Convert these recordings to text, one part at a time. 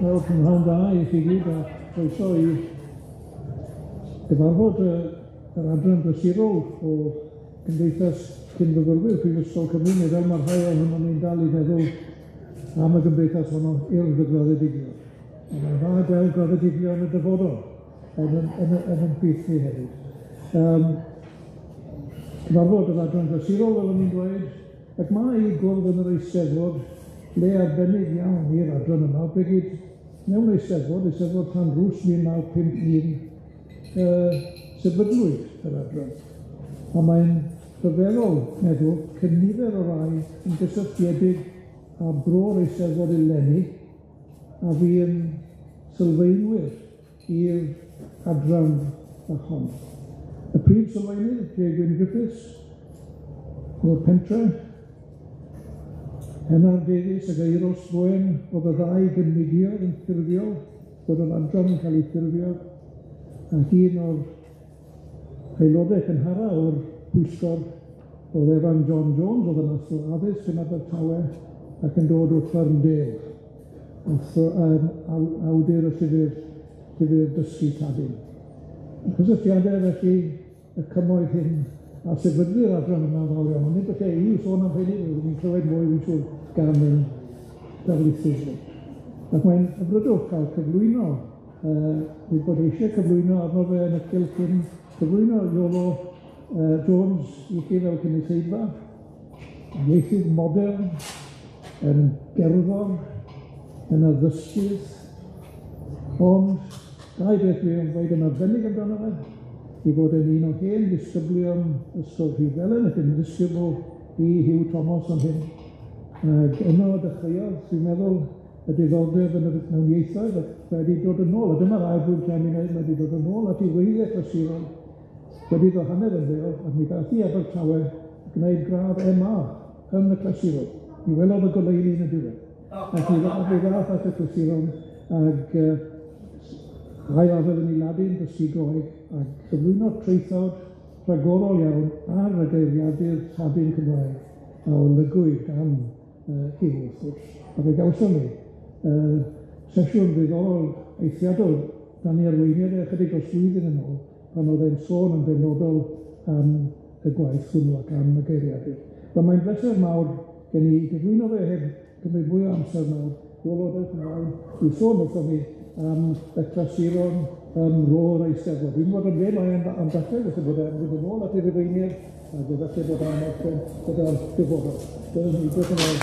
Wel, prynhawn da i chi gyd a croeso i gyfarfod yr adran glasurol o Gymdeithas Cyn-fyfyrwyr Prifysgol Cymru, neu fel ma' rhai ohonon ni'n dal i feddwl am y gymdeithas honno, Urdd y Graddedigion. A mae'n dda gweld graddedigion y dyfodol yn 'yn yn y yn 'yn plith ni heddiw. Cyfarfod yr adran glasurol, fel o'n i'n dweud, ac mae i gwrdd yn yr Eisteddfod le arbennig iawn i'r adran yma, oblegid mewn Eisteddfod, Eisteddfod Llanrwst 1951, sefydlwyd yr adran. A mae'n rhyfeddol meddwl cynifer o rai yn gysylltiedig â bro'r Eisteddfod eleni, a fu'n sylfaenwyr i'r adran hon. Y prif sylfaenydd, J. Gwyn Griffiths, o'r pentre, Enar Davies ac Euros Boen oedd y ddau gynigiodd yn ffurfiol bod yr adran yn cael ei ffurfio, ac un o'r aelodau cynhara o'r pwyllgor oedd Evan John Jones, oedd yn athro addysg yn Abertawe ac yn dod o Ferndale, athro awdur y llyfr Dysgu Lladin. Y cysylltiadau felly y cymoedd hyn a sefydlu'r adran yma'n fawr iawn, ond nid y lle i sôn am hynny, fyddwn ni'n clywed mwy, fi'n siŵr, gan ein darlithydd ni. Ac mae'n hyfrydwch cael cyflwyno, dwi'n bod eisiau cyflwyno arno fe yn y cylch hyn, cyflwyno Iolo Jones i chi fel cynulleidfa, ieithydd modern, yn gerddor, yn addysgydd, ond dau beth dwi am ddweud yn arbennig amdano fe, i fod yn un o hen ddisgyblion Ysgol Rhydfelen ac yn ddisgybl i Huw Thomas am hyn. Ac yno dechreuodd, dwi'n meddwl, y diddordeb yn y mewn ieithoedd ac wedi dod yn ôl, a dyma'r ail bwynt am ei wneud, mae wedi dod yn ôl at ei wreiddiau clasurol, wedi iddo hanner ymddeol, ac mi ddaeth i Abertawe gwneud gradd MA yn y clasurol. Mi welodd y goleuni yn y diwedd. Ac mi ddath at y clasuron ag ail afael yn ei Ladin, dysgu Groeg, a cyflwyno traethawd rhagorol iawn ar y geiriadur Lladin Cymraeg a olygwyd gan Huw, wrth gwrs. A fe gawson ni sesiwn ddiddorol eithriadol dan ei arweiniad e ychydig dros flwyddyn yn ôl, pan oedd e'n sôn yn benodol am y gwaith hwnnw ac am y geiriadur. Wel, mae'n bleser mawr gen i gyflwyno fe heb gymryd mwy o amser nawr. Iolo, dewch ymlaen i sôn wrthon ni am y clasuron ym Mro'r Eisteddfod. Dwi'n gwybod yn le mae am ddechrau, felly bod e'n mynd yn ôl at ei Rufeiniaid, a felly bod am orffen gyda'r dyfodol. Dyna ni, diolch yn fawr.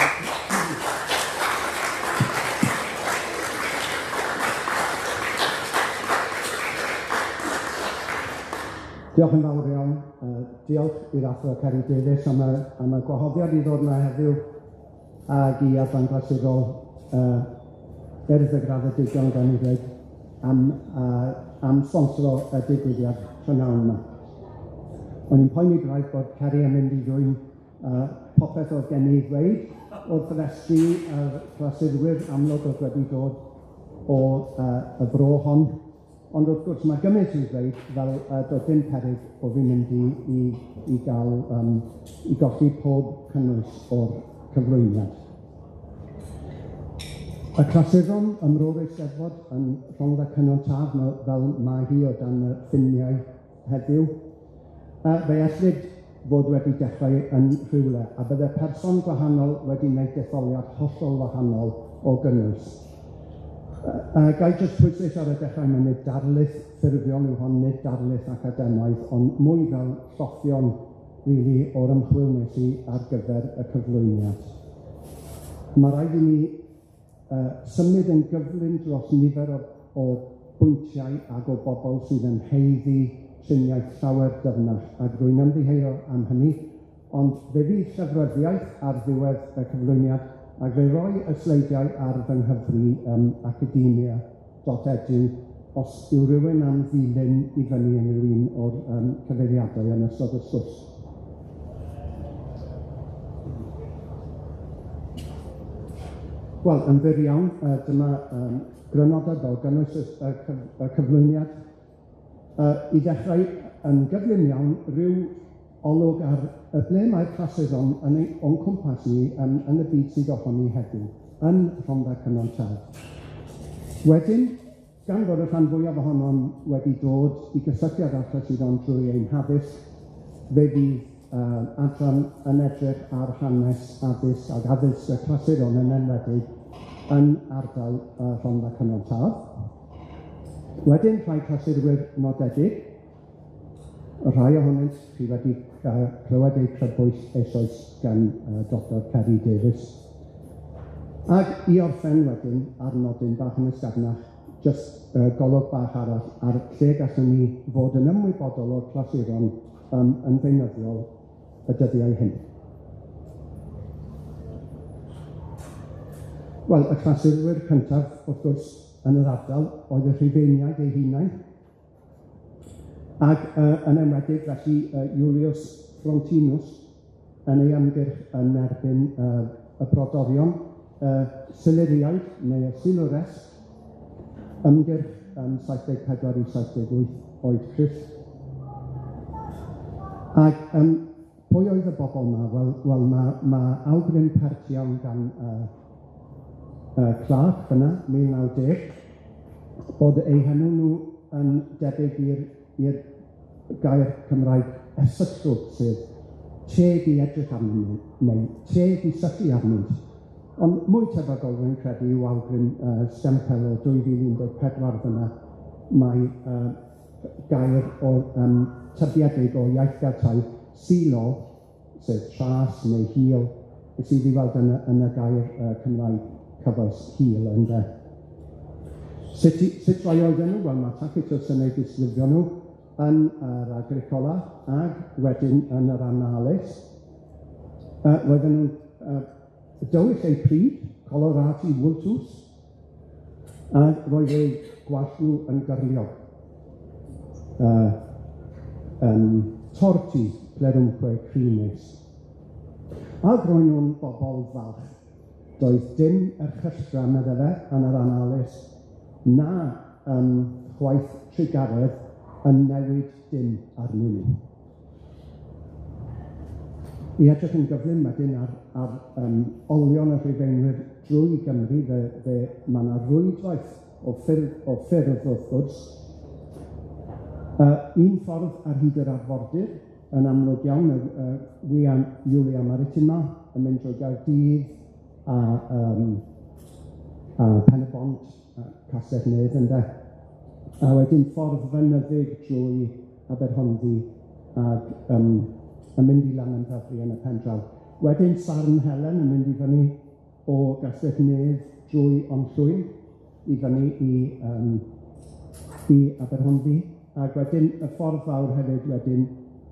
Diolch yn fawr iawn. Diolch i'r Athro Ceri Davies am y gwahoddiad i ddod yma heddiw ag i adran glasurol Urdd y Graddedigion, gan i ddweud, am sponsro y digwyddiad prynhawn yma. O'n i'n poeni braidd bod Ceri yn mynd i ddwyn popeth oedd gen i ddweud wrth restru yr clasurwyr amlwg oedd wedi dod o y fro hon. Ond wrth gwrs mae gymaint i'w ddweud fel doedd dim peryg o fi'n mynd i gael i golli pob cynnwys o'r cyflwyniad. Y clasuron ym Mro'r Eisteddfod yn Rhondda Cynon Taf fel mae hi o dan y ffiniau heddiw, fe ellid fod wedi dechrau yn rhywle, a bydde person gwahanol wedi wneud detholiad hollol wahanol o gynnwys. Gai jyst pwysleisio ar y dechrau mai nid darlith ffurfiol yw hon, nid darlith academaidd, ond mwy fel lloffion rili o'r ymchwil wnes i ar gyfer y cyflwyniad. Mae rhaid i ni symud yn gyflym dros nifer o bwyntiau ag o bobl sydd yn haeddu triniaeth llawer dyfnach, ac rwy'n ymddiheuro am hynny, ond fe fydd llyfryddiaeth ar ddiwedd y cyflwyniad, ac fe roi y sleidiau ar fy nghyfri academia.edu os yw rhywun am ddilyn i fyny unrhyw un o'r cyfeiriadau yn ystod y sgwrs. Wel, yn fyr iawn, dyma grynodeb o gynnwys y cyflwyniad. I ddechrau yn gyflym iawn, rhyw olwg ar y ble mae'r clasuron yn o'n cwmpas ni yn y byd sydd ohoni heddiw, yn Rhondda Cynon Taf. Wedyn, gan fod y rhan fwyaf ohonom wedi dod i gysylltiad â'r clasuron drwy ein haddysg, fe fydd adran yn edrych ar hanes addysg ag addysg y clasuron yn enwedig yn ardal Rhondda Cynon Taf. Wedyn rhai clasurwyr nodedig, y rhai ohonynt chi wedi clywed eu crybwyll eisoes gan Dr Ceri Davies. Ag i orffen wedyn ar nodyn bach yn ysgafnach, jyst golwg bach arall ar lle gallwn ni fod yn ymwybodol o'r clasuron yn feunyddiol y dyddiau hyn. Wel, y clasurwyr cyntaf, wrth gwrs, yn yr ardal oedd y Rhufeiniaid eu hunain, ac yn enwedig felly Iulius Frontinus yn ei ymgyrch yn erbyn y brodorion, Siluriaid neu y Silures, ymgyrch yn 74 i 78 oed Crist. Ac pwy oedd y bobl yma? Wel, ma awgrym pert iawn gan Clark fyna, 1910, bod eu henw nhw yn debyg i'r gair Cymraeg esyllwch, sef teg i edrych arnyn nhw, neu teg i syllu arnynt. Ond mwy tebygol rwy'n credu yw awgrym Stempel o 2014 fyna, mae gair o tybiedig o iaith Geltaidd, silo, sef tras neu hil, sydd i weld yn y gair Cymraeg cyfoes hil ynde. Sut rai oedden nhw? Wel, mae Tacitus yn eu disgrifio nhw yn yr Agricola ag wedyn yn yr Annales. Roedden nhw'n dywyll eu pryd, colorati vultus, a roedd eu gwallt nhw yn gyrliog. Torti plerumque crines. Ac roedd nhw'n bobl falch. Doedd dim erchylltra, medde fe, yn yr Annales, na chwaith trugaredd yn newid dim arnyn nhw. I edrych yn gyflym wedyn ar olion y Rhufeinwyr drwy Gymru, fe mae yna rwydwaith o ffyrdd wrth gwrs. Un ffordd ar hyd yr arfordir, yn amlwg iawn, Via Iulia Maritima, yn mynd drwy Gaerdydd a Pen-y-bont, Castell Nedd ynde. A wedyn ffordd fynyddig drwy Aberhonddu ag yn mynd i Lanymddyfri yn y pen draw. Wedyn Sarn Helen yn mynd i fyny o Gastell Nedd drwy Onllwyn i fyny i Aberhonddu, ac wedyn y ffordd fawr hefyd wedyn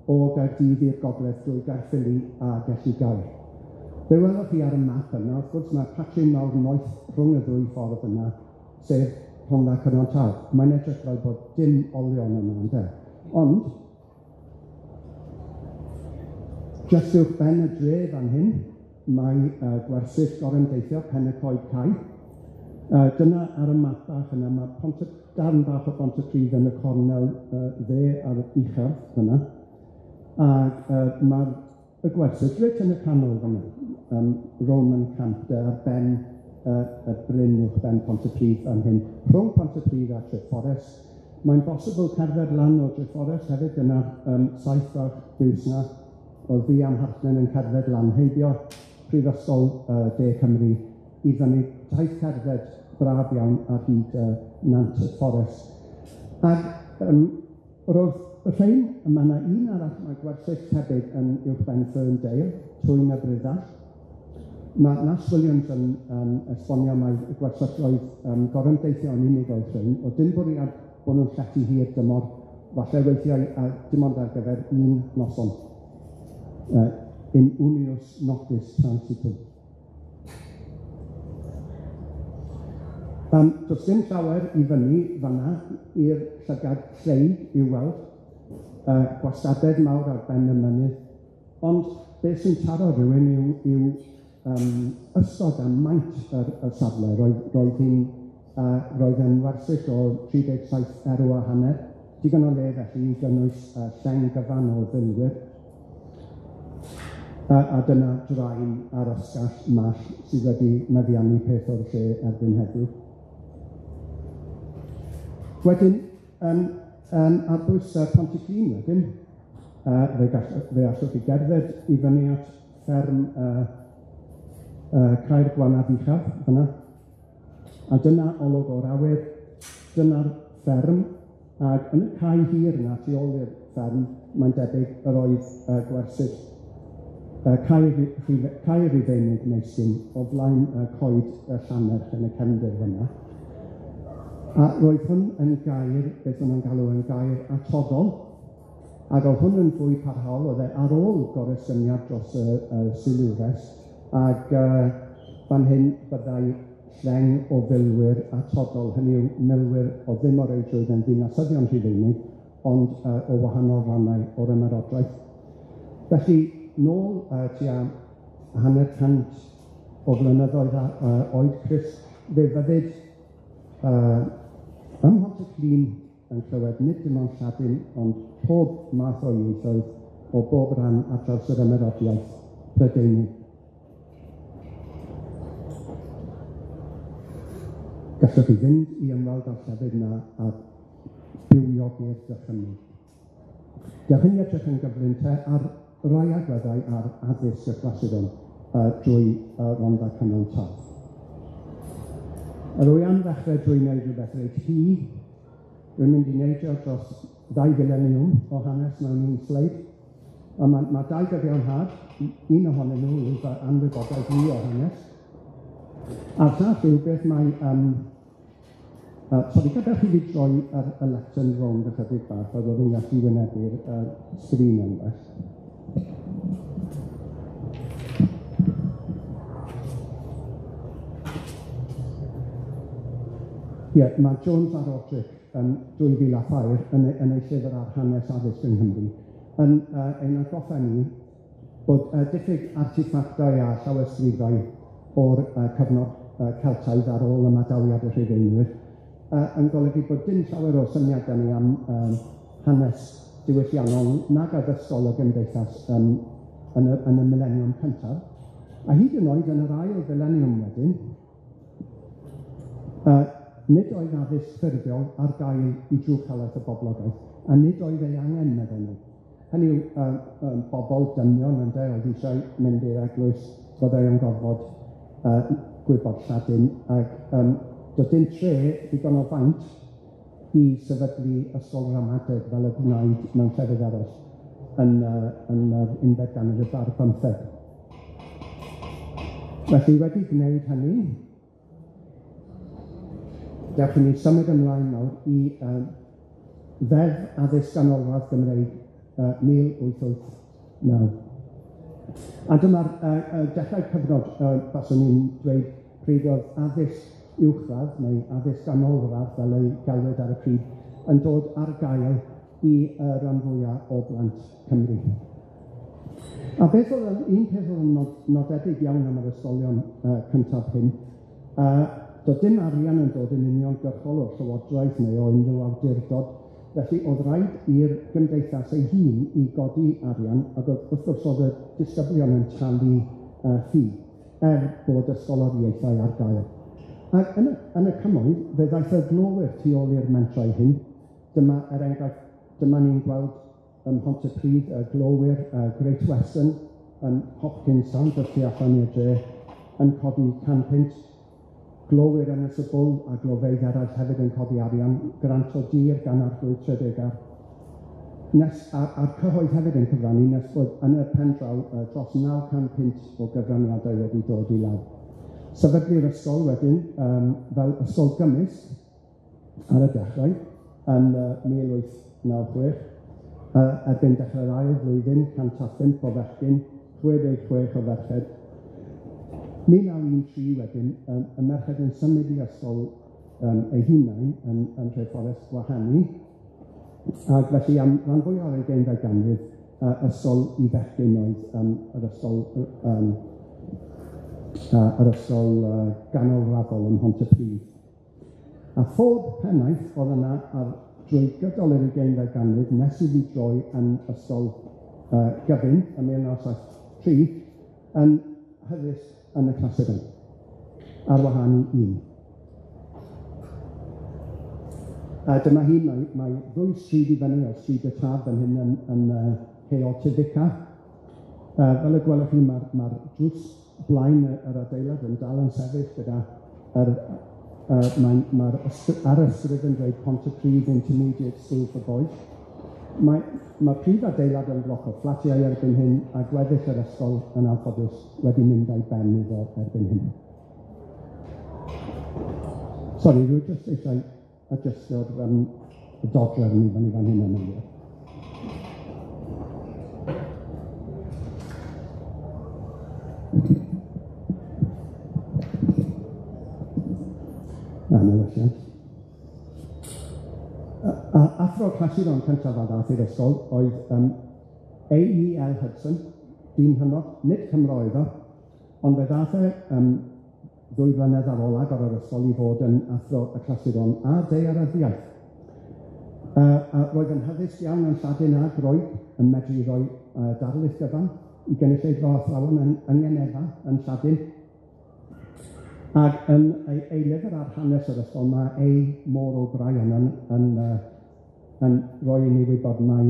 o Gaerdydd i'r gogledd drwy Gaerffili a Gelli Gawr. Fe welwch chi ar y map yna, wrth gwrs mae patrwm mawr noeth rhwng y ddwy ffordd yna, sef Rhondda Cynon Taf. Mae'n edrych fel bod dim olion yna, ynde? Ond, jyst uwch ben y dre fan hyn, mae gwersyll gorymdeithio Pen y Coed Cau. Dyna ar y map bach yna, mae darn bach o Bontypridd yn y cornel dde ar uchaf fyna. Ac mae'r gwersyll reit yn y canol fyna, Roman Camp de, ar ben y bryn uwch ben Pontypridd fan hyn. Rhwng Pontypridd a Treforest, mae'n bosibl cerdded lan o Treforest hefyd, dyna'r saith fach biws 'na, oedd fi am Hartlen yn cerdded lan heibio Prifysgol De Cymru i fyny taith cerdded braf iawn ar hyd Nant y Fforest. Ac roedd y rhain, mae yna un arall, mae gwersyll tebyg yn uwchben Ferndale, Twyn y Briddall. Mae Nash Williams yn esbonio mai gwersylloedd gorymdeithio yn unig oedd rhain, o dim bwriad bod nhw'n llety hir dymor, falle weithiau dim ond ar gyfer un noson. In unius noctis transitum. Does dim llawer i fyny fan'na i'r llygad lleig i'w weld, gwastadedd mawr ar ben y mynydd, ond beth sy'n taro rhywun yw ystod a maint y safle. Roedd yn wersyll o 37 erw a hanner, digon o le felly i gynnwys lleng gyfan o filwyr. A dyna draen ar ysgall mall sydd wedi meddiannu peth o'r lle erbyn heddiw. Wedyn, ar bwys Pontyclun wedyn, fe allwch chi gerdded i fyny at fferm Caer Gwanaf Uchaf fyna, a dyna olwg o'r awyr, dyna'r fferm, ac yn y cae hir yna tu ôl i'r fferm, mae'n debyg yr oedd gwersyll cae Rufeinig Meisyn o flaen coed y llannerch yn y cefndir fyna. A roedd hwn yn gair, beth o'n nhw'n galw yn gair atodol, ac oedd hwn yn fwy parhaol, oedd e ar ôl goresgyniad dros y Silures, ac fan hyn byddai lleng o filwyr atodol, hynny yw milwyr o ddim o reidrwydd yn ddinasyddion Rhufeinig, ond o wahanol rannau o'r ymerodraeth. Felly, nôl tua 150 o flynyddoedd oed Crist, fe fyddid ym Mhontyclun yn clywed nid dim ond Lladin, ond pob math o ieithoedd o bob rhan ar draws yr ymerodraeth Brydeinig. Gallwch chi fynd i ymweld â'r llefydd yna a bywiogi'r dychymyg. Dewch i ni edrych yn gyflym te ar rai agweddau ar addysg y clasuron drwy Rhondda Cynon Taf. Rwy am ddechrau drwy wneud rhywbeth reit hi. Rwy'n mynd i neidio dros 2 fileniwm o hanes mewn un sleid. A ma' dau gyfiawnhad, un ohonyn nhw yw fy anwybodaeth i o hanes. A'r llall yw beth mae sori, gadewch i fi droi yr lectern rownd ychydig bach, fel bod fi'n gallu wynebu'r sgrin yn well. Ie, mae Jones a Roderick yn 2004 yn ei llyfr ar hanes addysg yng Nghymru yn ein atgoffa ni bod diffyg arteffactau a llawysgrifau o'r cyfnod Celtaidd ar ôl ymadawiad y Rhufeinwyr yn golygu bod dim llawer o syniadau ni am hanes diwylliannol nag addysgol y gymdeithas yn y mileniwm cyntaf. A hyd yn oed yn yr ail fileniwm wedyn, nid oedd addysg ffurfiol ar gael i drwch helaeth y boblogaeth, a nid oedd ei angen, medden nhw. Hynny yw, bobl dynion ynde, oedd eisiau mynd i'r eglwys, byddai yn gorfod gwybod Lladin, ac doedd dim tre digon o faint i sefydlu ysgol ramadeg fel y gwnaed mewn llefydd eraill yn yr unfed ganrif ar bymtheg. Felly, wedi gwneud hynny, dewch i ni symud ymlaen nawr i Ddeddf Addysg Ganolradd Gymreig 1889. A dyma'r dechrau cyfnod, faswn i'n dweud, pryd oedd addysg uwchradd neu addysg ganolradd fel ei galwyd ar y pryd, yn dod ar gael i ran fwyaf o blant Cymru. A beth oedd un peth oedd yn nodedig iawn am yr ysgolion cyntaf hyn, doedd dim arian yn dod yn uniongyrchol o'r llywodraeth neu o unrhyw awdurdod, felly oedd rhaid i'r gymdeithas ei hun i godi arian, ac wrth gwrs oedd y disgyblion yn talu ffi, er bod ysgoloriaethau ar gael. Ac yn y cymoedd, fe ddaeth y glowyr tu ôl i'r mentrau hyn. Dyma, er enghraifft, dyma ni'n gweld ym Mhontypridd y glowyr Great Western yn Hopkinstown, jyst tu allan i'r dre, yn codi 100 punt. Glowyr Ynys y Bwl a glofeydd eraill hefyd yn codi arian, grant o dir gan Arglwydd Tredegar. A'r cyhoedd hefyd yn cyfrannu, nes bod yn y pen draw dros 900 punt o gyfraniadau wedi dod i lawr. Sefydlu'r ysgol wedyn fel ysgol gymysg ar y dechrau yn 1896, erbyn dechrau'r ail flwyddyn, 105 o fechgyn, 66 o ferched. 1913 wedyn, y merched yn symud i ysgol eu hunain yn Nhreforest gwahanu, ac felly am ran fwyaf o'r ugeinfed ganrif, ysgol i fechgyn oedd yr ysgol ganolraddol ym Mhontypridd. A phob pennaeth oedd yna ar drwy gydol yr ugeinfed ganrif nes iddi droi yn ysgol gyfun ym 1973 yn hyddysg yn y clasuron, ar wahân i un. Dyma hi, mae ddwy stryd i fyny o Stryd y Taf fan hyn yn Heol Tyddica. Fel y gwelwch chi, mae'r drws blaen yr adeilad yn dal yn sefyll gyda mae'r arysgrif yn dweud Pontypridd Intermediate School for Boys. Mae'r prif adeilad yn bloc o fflatiau erbyn hyn, a gweddill yr ysgol yn anffodus wedi mynd a'i ben iddo erbyn hyn. Sori, rwy jyst eisiau adjustio'r y dodrefn i fyny fan hyn am eiliad. Na, mae'n welliant. Athro clasuron cyntaf a ddath i'r ysgol oedd A.E.L. Hudson, dyn hynod, nid Cymro oedd o, ond fe ddath e 2 flynedd ar ôl agor yr ysgol i fod yn athro y clasuron a daearyddiaeth. Roedd yn hyddysg iawn yn Lladin a Groeg, yn medru roi darlith gyfan i gynulleidfa o athrawon yn Genefa yn Lladin. Ac yn ei lyfr ar hanes yr ysgol, mae A. Moore O'Brien yn rhoi i ni wybod mai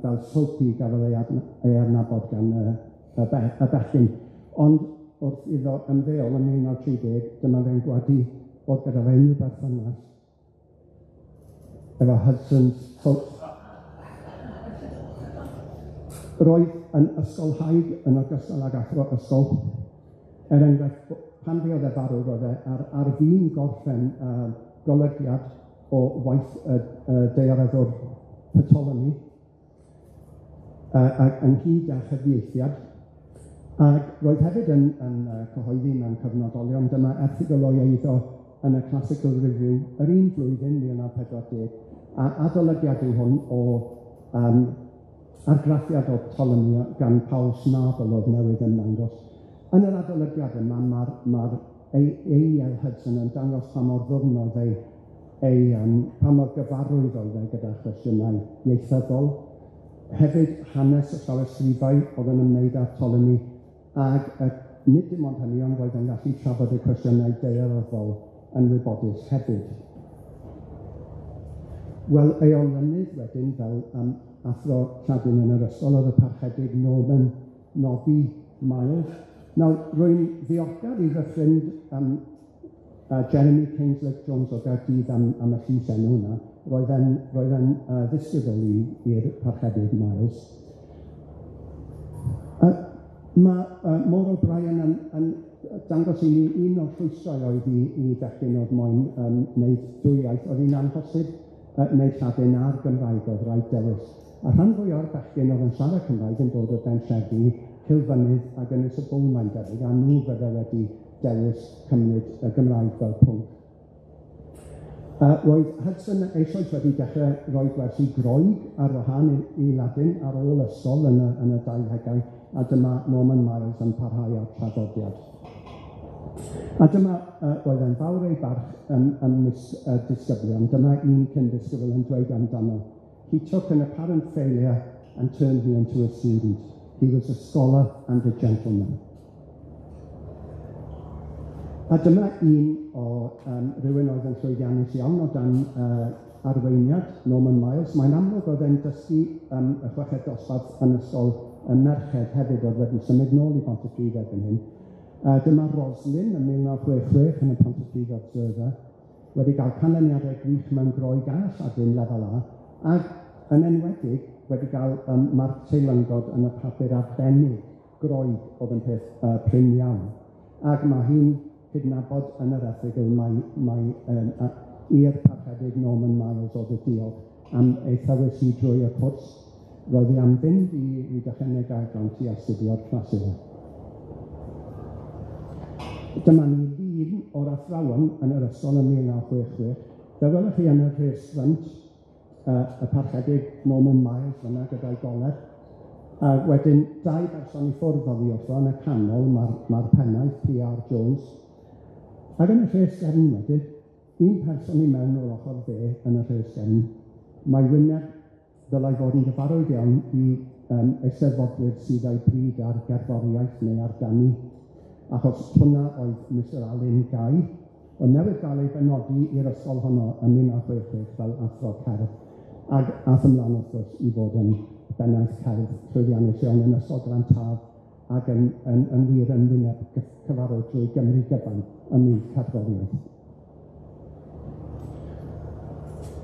fel Soapy gafodd ei adnabod gan y bechgyn. Ond wrth iddo ymddeol yn 1930, dyma fe'n gwadu bod gyda fe unrhyw berthynas efo Hudson's Soap. Roedd yn ysgolhaig yn ogystal ag athro ysgol. Er enghraifft, pan fuodd e farw, roedd e ar fin gorffen golygiad o waith y daearyddwr Ptolemy, ynghyd â chyfieithiad. Ac roedd hefyd yn cyhoeddi mewn cyfnodolion, dyma erthygl o'i eiddo yn y Classical Review yr un flwyddyn, 1940, a adolygiad yw hwn o argraffiad o Ptolemy gan Paul Schnabel oedd newydd yn ymddangos. Yn yr adolygiad yma, mae'r A.E.L. Hudson yn dangos pa mor ddwfn oedd pa mor gyfarwydd oedd e gyda chwestiynau ieithyddol. Hefyd hanes y llawysgrifau oedd yn ymwneud â Ptolemy, ac nid dim ond hynny, ond roedd yn gallu trafod y cwestiynau daearyddol yn wybodus hefyd. Wel, ei olynydd wedyn fel athro Lladin yn yr ysgol oedd y parchedig Norman Nobby Miles. Nawr, rwy'n ddiolchgar i fy ffrind Jeremy Kingslake Jones o Gaerdydd am y llysenw hwnna. Roedd e'n ddisgybl i'r parchedig Miles. Mae Maud O'Brien yn dangos i ni un o'r rhwystrau oedd i bechgyn oedd moyn wneud dwy iaith, oedd hi'n amhosib wneud Lladin a'r Gymraeg, oedd rhaid dewis. A rhan fwy o'r bechgyn oedd yn siarad Cymraeg yn dod o bentrefi Cilfynydd ac Ynys y Bôn, mae'n debyg, a nhw fydde wedi dewis cymryd y Gymraeg fel pwnc. Roedd Hudson eisoes wedi dechrau rhoi gwersi Groeg ar wahân i Ladin ar ôl ysgol yn y 20au, a dyma Norman Miles yn parhau â'r traddodiad. A dyma, roedd e'n fawr ei barch ymysg y disgyblion. Dyma un cyn-ddisgybl yn dweud amdano. He took an apparent failure and turned me into a student. He was a scholar and a gentleman. A dyma un o rywun oedd yn llwyddiannus iawn o dan arweiniad Norman Miles. Mae'n amlwg oedd e'n dysgu y chweched dosbarth yn ysgol y merched hefyd oedd wedi symud nôl i Pontypridd erbyn hyn. Dyma Roslyn yn 1966 yn y Pontypridd Observer, wedi cael canlyniadau gwych mewn Groeg a Lladin lefel A, ac yn enwedig wedi cael marc teilyngdod yn y papur arbennig Groeg oedd yn peth prin iawn. Ac mae hi'n cydnabod yn yr erthygl mai i'r parchedig Norman Miles oedd y diolch am ei thywys hi drwy y cwrs. Roedd hi am fynd i Rhydychen Gaergrawnt i astudio'r clasurau. Dyma ni lun o'r athrawon yn yr ysgol yn 1966. Fe welwch chi yn y rhes ffrynt y parchedig Norman Miles fyna gyda'i goler. A wedyn dau berson i ffwrdd oddi wrtho yn y canol, mae'r pennaeth P.R. Jones. Ac yn y rhes gefn wedyn, un person i mewn o'r ochr dde yn y rhes gefn, mae wyneb ddylai fod yn gyfarwydd iawn i eisteddfodwyr sydd â'i bryd ar gerddoriaeth neu ar ganu, achos hwnna oedd Mr Alun Guy. O'dd newydd gael ei benodi i'r ysgol honno yn 1966 fel athro cerdd, ag ath ymlaen wrth gwrs i fod yn bennaeth cerdd llwyddiannus iawn yn Ysgol Glan Taf ac yn wir yn wyneb cyfarwydd drwy Gymru gyfan ym myd cerddoriaeth.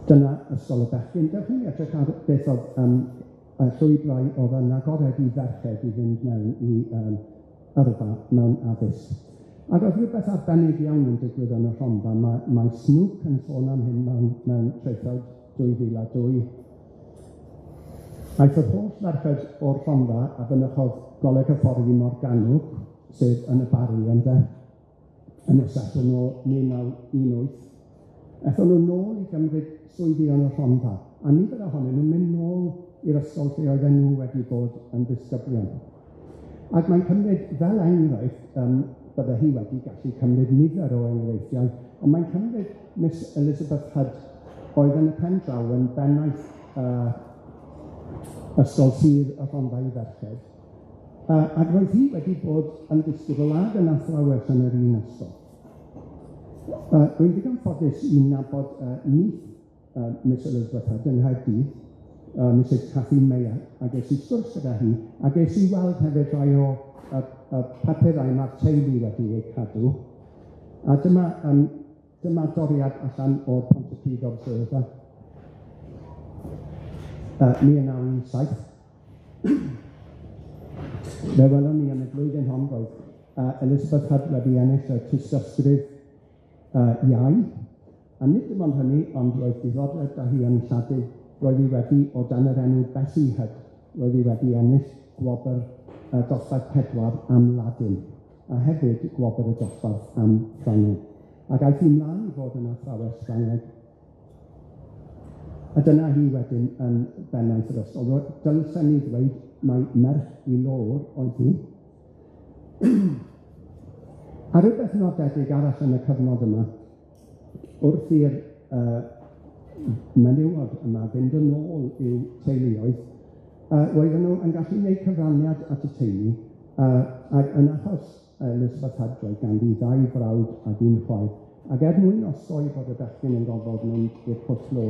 Dyna Ysgol y Bechgyn. Dewch i ni edrych ar beth o'dd y llwybrau o'dd yn agored i ferched i fynd mewn i yrfa mewn addysg. Ac o'dd rhywbeth arbennig iawn yn digwydd yn y Rhondda. Mae Snook yn sôn am hyn mewn traethawd 2002. Aeth yr holl ferched o'r Rhondda a fynychodd Goleg Hyfforddi Morgannwg, sef yn y Barri ynde, yn y sesiwn o 1918. Aethon nhw nôl i gymryd swyddi yn y Rhondda, a nifer ohonyn nhw'n mynd nôl i'r ysgol lle oedden nhw wedi bod yn ddisgyblion. Ac mae'n cymryd, fel enghraifft, bydde hi wedi gallu cymryd nifer o enghreifftiau, ond mae'n cymryd Miss Elizabeth Hudd, oedd yn y pen draw yn bennaeth Ysgol Sir y Rhondda i Ferched, ac roedd hi wedi bod yn ddisgybl ag yn athrawes yn yr un ysgol. Rwy'n ddigon ffodus i nabod nith Miss Elizabeth Hudd yng Nghaerdydd, Mrs Cathy Mayer, a ges i sgwrs gyda hi, a ges i weld hefyd rhai o y papurau mae'r teulu wedi eu cadw. A dyma doriad allan o'r Pontypridd Observer, 1917. Fe welon ni yn y blwyddyn hon roedd Elizabeth Hudd wedi ennill y tystysgrif iau, a nid dim ond hynny, ond roedd diddordeb 'da hi yn Lladin. Roedd hi wedi, o dan yr enw Bessie Hudd, roedd hi wedi ennill gwobr dosbarth 4 am Ladin, a hefyd gwobr y dosbarth am Ffrangeg. Ac aeth hi mlaen i fod yn athrawes Ffrangeg. A dyna hi wedyn yn bennaeth yr ysgol. Dylsen ni ddweud mai merch i lôr oedd hi. A rhywbeth nodedig arall yn y cyfnod yma, wrth i'r menywod yma fynd yn ôl i'w teuluoedd, roedden nhw yn gallu gwneud cyfraniad at y teulu, ac yn achos Elizabeth Hudd, roedd ganddi ddau frawd ac un chwaer, ac er mwyn osgoi bod y bechgyn yn gorfod mynd i'r pwll glo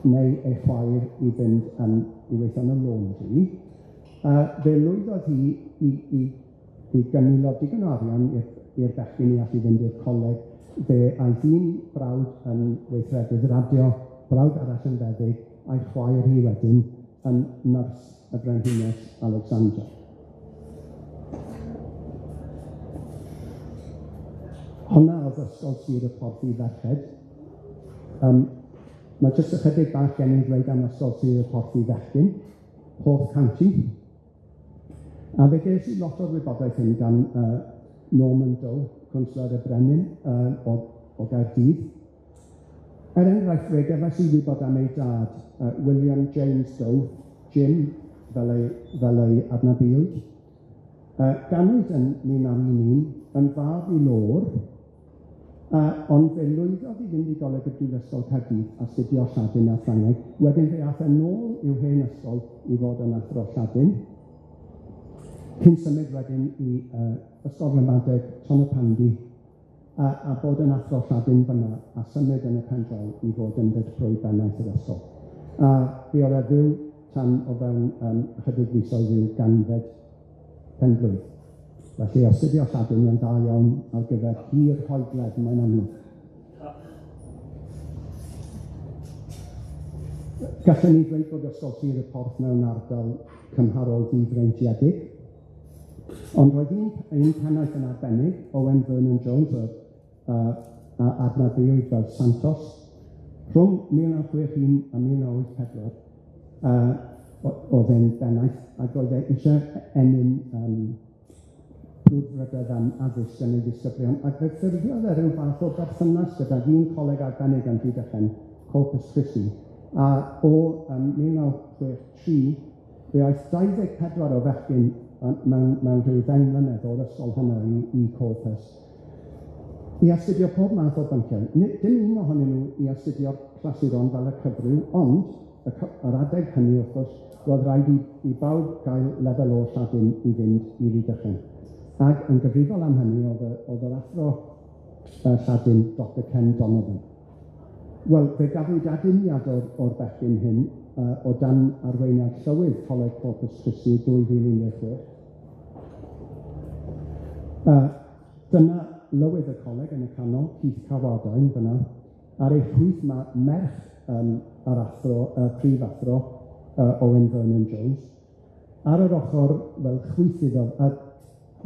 neu ei chwaer i fynd i weithio yn y laundry, fe lwyddodd hi i gynilo digon o arian i'r bechgyn i allu fynd i'r coleg. Fe aeth un brawd yn weithredydd radio, brawd arall yn feddyg, a'i chwaer hi wedyn yn nyrs y Brenhines Alexandra. Honna oedd Ysgol Sir y Porth i Ferched. Mae jyst ychydig bach gen i ddweud am Ysgol Sir y Porth i Fechgyn, Porth County. A fe ges i lot o'r wybodaeth hyn gan Norman Doe, Cwnsler y Brenin o Gaerdydd. Er enghraifft, fe gefais i wybod am ei dad, William James Doe, Jim, fel ei adnabuwyd. Ganwyd yn 1911 yn fab i lôr, ond fe lwyddodd i fynd i Goleg y Brifysgol Caerdydd astudio Lladin a Ffrangeg. Wedyn fe ath e nôl i'w hen ysgol i fod yn athro Lladin, cyn symud wedyn i Ysgol Ramadeg Tonypandy, a bod yn athro Lladin fyna, a symud yn y pen draw i fod yn ddirprwy bennaeth yr ysgol. A fuodd e fyw tan o fewn ychydig fisoedd i'w ganfed penblwydd. Felly astudio Lladin yn dda iawn ar gyfer hir hoegledd, mae'n amlwg. Gallwn ni ddweud bod Ysgol Sir y Porth mewn ardal cymharol ddifreintiedig, ond roedd un pennaeth yn arbennig, Owen Vernon Jones, a adnabuwyd fel Santos, rhwng 1961 a 1984, oedd e'n bennaeth, ac oedd e eisiau ennyn brwdfrydedd am addysg yn ei ddisgyblion, ac fe ffurfiodd e ryw fath o berthynas gydag un coleg arbennig yn Rhydychen, Corpus Christi, a o 1963, fe aeth 24 o fechgyn mewn rhyw 10 mlynedd o'r ysgol honno i Corpus, i astudio pob math o bynciau. Dim un ohonyn nhw i astudio'r clasuron fel y cyfryw, ond yr adeg hynny, wrth gwrs, roedd rhaid i bawb gael lefel o Lladin i fynd i Rydychen. Ac yn gyfrifol am hynny oedd yr athro Lladin Dr Ken Donovan. Wel, fe gafwyd aduniad o'r bechgyn hyn o dan arweiniad llywydd Coleg Corpus Christi 2016. Dyna lywydd y coleg yn y canol, Keith Carwardine fyna. Ar ei chwith ma' merch yr athro, y prif athro, Owen Vernon Jones. Ar yr ochr, wel, chwith iddo,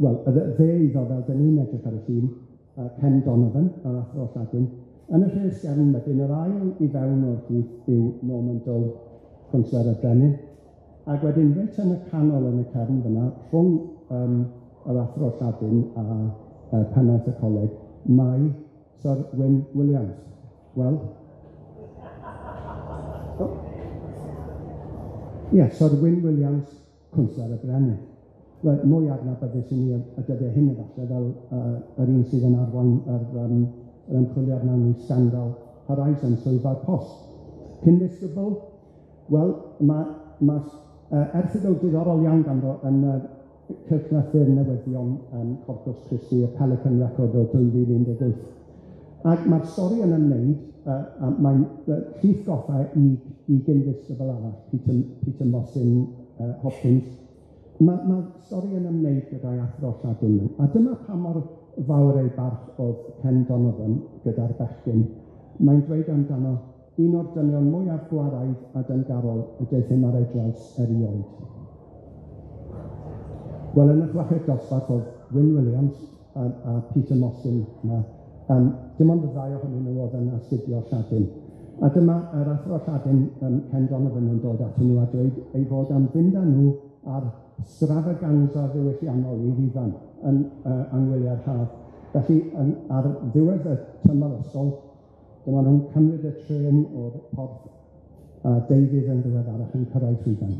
wel, y dde iddo fel 'dan ni'n edrych ar y llun, Ken Donovan, yr athro Lladin. Yn y rhes gefn wedyn, yr ail i fewn o'r chwith yw Norman Doe, Cwnsler y Brenin. Ac wedyn reit yn y canol yn y cefn fyna, rhwng yr athro Lladin a pennaeth y coleg, mae Syr Wyn Williams. Wel, ie, Syr Wyn Williams, Cwnsler y Brenin. Wel, mwy adnabyddus i ni y dyddiau hyn efallai fel yr un sydd yn arwain yr ymchwiliad mewn i sgandal Horizon swyddfa'r post. Cyn ddisgybl, wel, ma' erthygl diddorol iawn ganddo yn y cylchlythyr newyddion Corpus Christi, y Pelican Record o 2018. Ac ma'r stori yn ymwneud, mae'n llith goffa i gyn-ddisgybl arall, Peter Mostyn Hopkins. Ma'r stori yn ymwneud gyda'i athro Lladin. A dyma pa mor fawr ei barch oedd Ken Donovan gyda'r bechgyn. Mae'n dweud amdano, un o'r dynion mwyaf gwaraidd a dyngarol y deuthum ar ei draws erioed. Wel, yn y chweched dosbarth oedd Wyn Williams a Peter Mostyn yma. Dim ond y ddau ohonyn nhw oedd yn astudio Lladin. A dyma yr athro Lladin, Ken Donovan, yn dod atyn nhw a dweud ei fod am fynd â nhw ar stravaganza ddiwylliannol i Rhufain yn yng haf. Felly, ar ddiwedd y tymor ysgol, dyma nhw'n cymryd y trên o'r porth a deuddydd yn ddiweddarach yn cyrraedd Rhufain.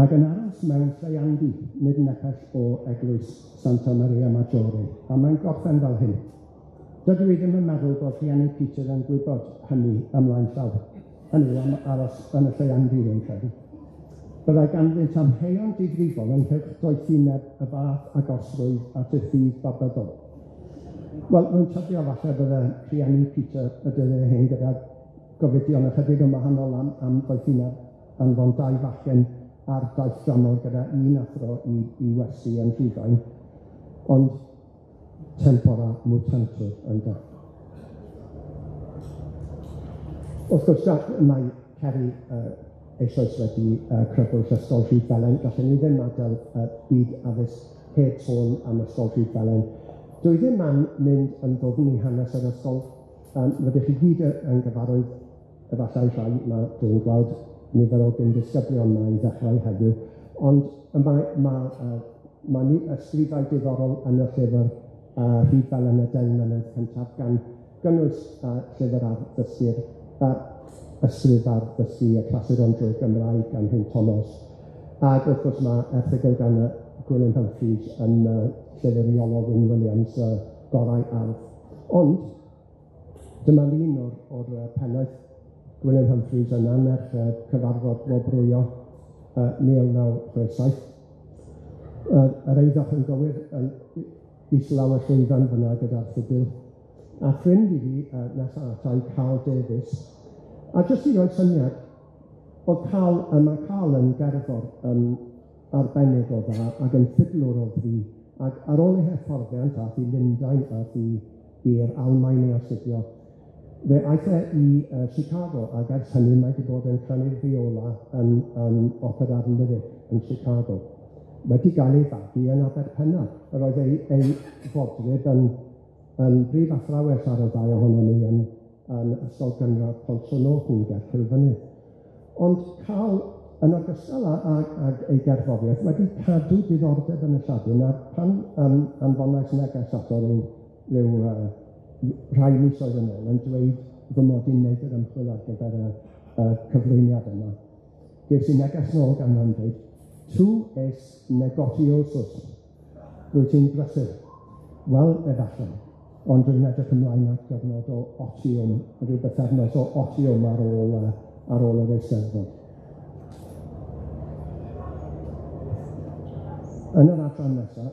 Ac yn aros mewn lleiandy, nid yn nepell o eglwys Santa Maria Maggiore, a mae'n gorffen fel hyn. Dydw i ddim yn meddwl bod rhieni Peter yn gwybod hynny ymlaen llaw. Hynny am aros yn y lleiandy, rwy'n credu. Byddai ganddynt amheuon difrifol ynghylch doethineb y fath agosrwydd at y ffydd babyddol. Wel, rwy'n tybio falle bydde rhieni Peter y dyddiau hyn gyda gofidion ychydig yn wahanol am ddoethineb anfon dau fachgen ar daith dramor gyda un athro i westy yn Rhufain, ond tempora mutantur ynde. Wrth gwrs, mae Ceri eisoes wedi crybwyll Ysgol Rhydfelen. Gallwn ni ddim adael byd addysg heb sôn am Ysgol Rhydfelen. Dwi ddim am mynd yn ddwfn i hanes yr ysgol. Rydych chi gyd yn gyfarwydd, efallai rhai, ma' dwi'n gweld nifer o gyn-ddisgyblion yma i ddechrau heddiw, ond mae ysgrifau diddorol yn y llyfr Rhydfelen y 10 mlynedd cyntaf, gan gynnwys llyfr ar ddysgu'r ysgrif ar ddysgu y clasuron drwy'r Gymraeg gan Huw Thomas, ac wrth gwrs mae erthygl gan Gwilym Humphreys yn llyfr Iolo Wyn Williams, Gorau Ardd. Ond dyma lun o'r pennaeth Gwilym Humphreys yn annerch cyfarfod gwobrwyo 1967. Yr eiddoch yn gywir yn islaw y llwyfan fyna gyda'r ffidil. A ffrind i fi nesa ata i, Carl Davies. A jyst i roi syniad, oedd Carl, mae Carl yn gerddor yn arbennig o dda ac yn ffidlwr o fri. Ac ar ôl ei hyfforddiant, ath i Lundain, ath i'r Almaen i astudio. Fe aeth e i Chicago, ac ers hynny mae wedi bod yn canu viola yn Opera'r Lyric yn Chicago. Wedi gael ei fagu yn Aberpennar. Yr oedd ei fodryb yn brif athrawes ar y ddau ohonon ni yn Ysgol Gynradd Pont-y-Norton ger Cilfynydd. Ond Carl, yn ogystal ag ei gerddoriaeth, wedi cadw diddordeb yn y Lladin, a pan anfonais neges ato ryw rhai misoedd yn ôl yn dweud fy mod i'n neud yr ymchwil ar gyfer y cyflwyniad yma. Ges i neges nôl gan yn dweud, tu es negotiosus, rwyt ti'n brysur. Wel, efallai, ond dwi'n edrych ymlaen at gyfnod o otiwm, rhyw bythefnos o otiwm ar ôl yr Eisteddfod. Yn yr adran nesaf,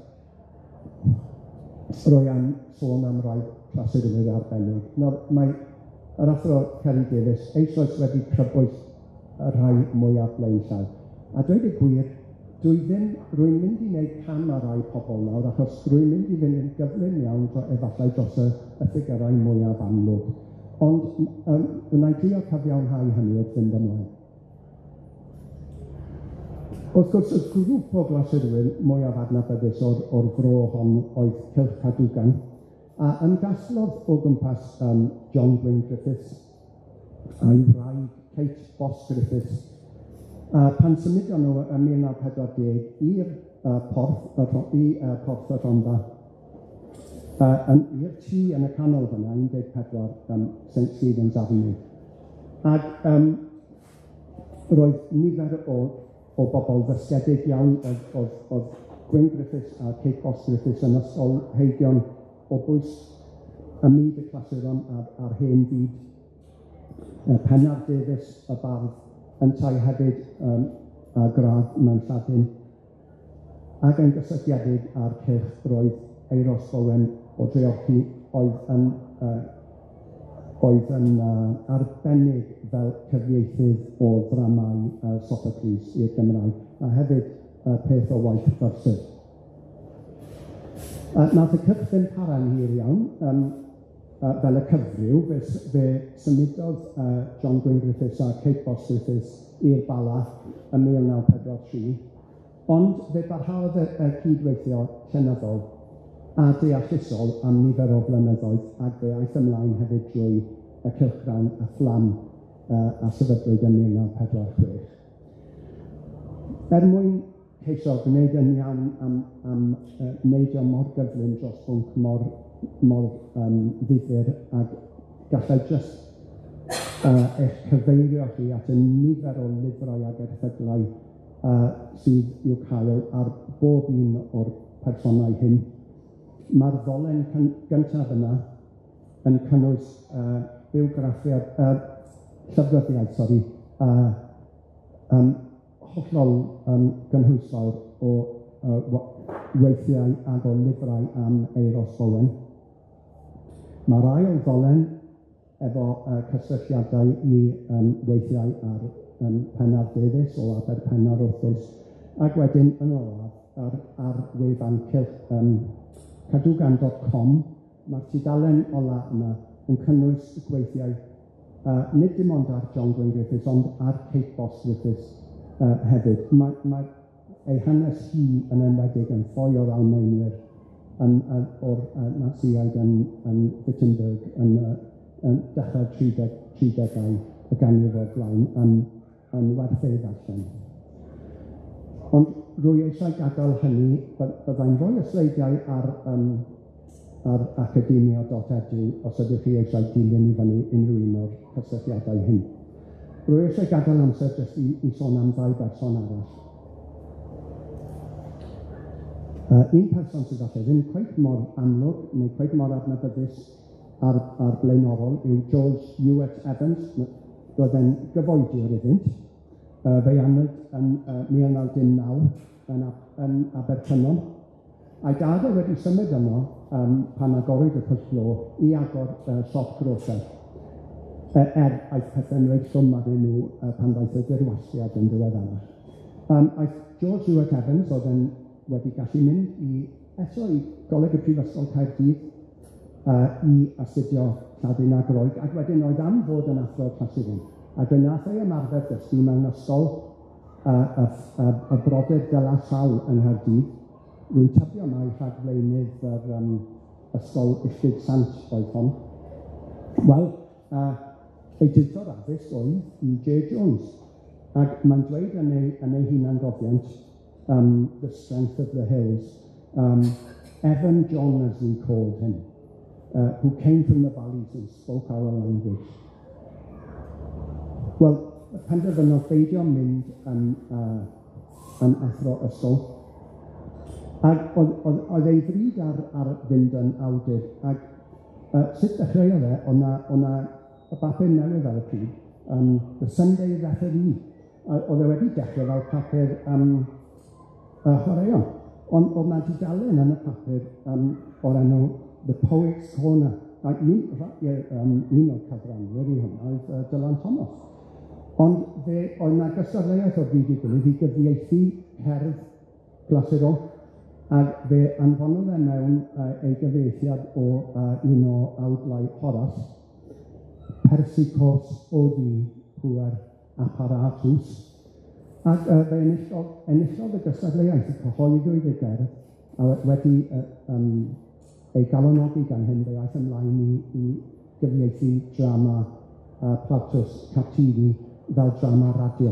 Rwy am sôn am rai clasurwyr arbennig. Nawr, mae yr athro Ceri Davies eisoes wedi crybwyll y rhai mwyaf blaenllaw. A dweud y gwir, dwi ddim, rwy'n mynd i wneud cam ar rai pobl nawr, achos rwy'n mynd i fynd yn gyflym iawn efallai dros y ffigyrau mwyaf amlwg. Ond wna i drio cyfiawnhau hynny wrth fynd ymlaen. Wrth gwrs, y grŵp o glasurwyr mwyaf adnabyddus o'r fro hon oedd Cylch Cadwgan, a ymgasglodd o gwmpas John Gwyn Griffiths a'i wraig Kate Boss Griffiths. A pan symudon nhw ym 1940 i'r porth, i Porth y Rhondda, i'r tŷ yn y canol fyna, 14 St Stephen's Avenue. Ac roedd nifer o bobl ddysgedig iawn, oedd Gwyn Griffiths a Kate Boss Griffiths yn ysgolheigion o bwys ym myd y clasuron a'r hen fyd. Pennar Davies, y bardd, yntau hefyd a gradd mewn Lladin, ac yn gysylltiedig â'r cylch roedd Euros Bowen o Dreorci oedd yn arbennig fel cyfieithydd o ddramâu Sophocles i'r Gymraeg, a hefyd peth o waith fersiwn. Nath y cylch ddim para'n hir iawn, fel y cyfryw, fe symudodd John Gwyn Griffiths a Kate Boss Griffiths i'r Bala ym 1943, ond fe barhaodd y cydweithio llenyddol a deallusol am nifer o flynyddoedd, ac fe aeth ymlaen hefyd drwy y cylchgrawn y Fflam a sefydlwyd yn 1946. Er mwyn ceisio gwneud yn iawn am neidio mor gyflym dros bwnc mor ddifyr, ac gallai jyst eich cyfeirio chi at y nifer o lyfrau ag erthyglau sydd i'w cael ar bob un o'r personau hyn. Mae'r ddolen gyntaf yna yn cynnwys bywgraffiad, llyfryddiaeth, sori, hollol gynhwysfawr o weithiau ag o lyfrau am Euros Bowen. Mae'r ail ddolen efo cysylltiadau i weithiau ar Pennar Davies o Aberpennar wrth gwrs, ac wedyn yn olaf ar wefan cylch cadwgan.com, mae'r tudalen ola yma yn cynnwys y gweithiau, nid dim ond ar John Gwyn Griffiths, ond ar Kate Boss Griffiths hefyd. Mae ei hanes hi yn enwedig yn ffoi o'r Almaenwyr, o'r Natsïaid yn Wittenberg yn dechrau'r 30au y ganrif o'r blaen yn werth ei ddarllen. Ond rwy eisiau gadael hynny, byddai'n rhoi y sleidiau ar academia.edu os ydych chi eisiau dilyn i fyny unrhyw un o'r cysylltiadau hyn. Rwy eisiau gadael amser jyst i sôn am ddau berson arall. Un person sydd falle ddim cweit mor amlwg neu cweit mor adnabyddus ar blaenorol yw George Ewart Evans. Roedd e'n gyfoediwr iddynt. Fe'i anwyd yn 1909 yn Abercynon. A'i dad oedd wedi symud yno pan agorwyd y pwll glo i agor siop groser. Aeth pethau'n reit llwm arnyn nhw pan ddaeth y dirwasgiad yn ddiweddarach. Aeth George Ewart Evans, oedd yn wedi gallu mynd eto i Goleg y Prifysgol Caerdydd i astudio Lladin a Groeg, ac wedyn oedd am fod yn athro clasuron. Ac fe nath ei ymarfer dysgu mewn ysgol y brodyr de la Salle yng Nghaerdydd. Rwy'n tybio mai rhagflaenydd yr ysgol Illtyd Sant oedd hon. Wel, ei diwtor addysg oedd E.J. Jones, ac mae'n dweud yn ei hunangofiant, The Strength of the Hills, Evan John, as we called him, who came from the valleys and spoke our language. Wel, penderfynodd beidio mynd yn athro ysgol, ac oedd ei fryd ar fynd yn awdur, ac sut dechreuodd e, oedd 'na y bapur newydd ar y pryd, The Sunday Referee, oedd e wedi dechrau fel papur chwaraeon. Ond o'dd 'na dudalen yn y papur o'r enw The Poets' Corner, ac un o'r cyfranwyr i hwnna oedd Dylan Thomas. Ond fe oedd 'na gystadleuaeth o bryd i'w gilydd i gyfieithu cerdd glasurol, ac fe anfonodd e mewn ei gyfieithiad o un o awdlau Horace, Persicos Odi Puer Apparatus, ac fe enillodd y gystadleuaeth, y cyhoeddwyd y gerdd, a wedi ei galonogi gan hyn, fe aeth ymlaen i gyfieithu drama Plautus Captivi fel drama radio.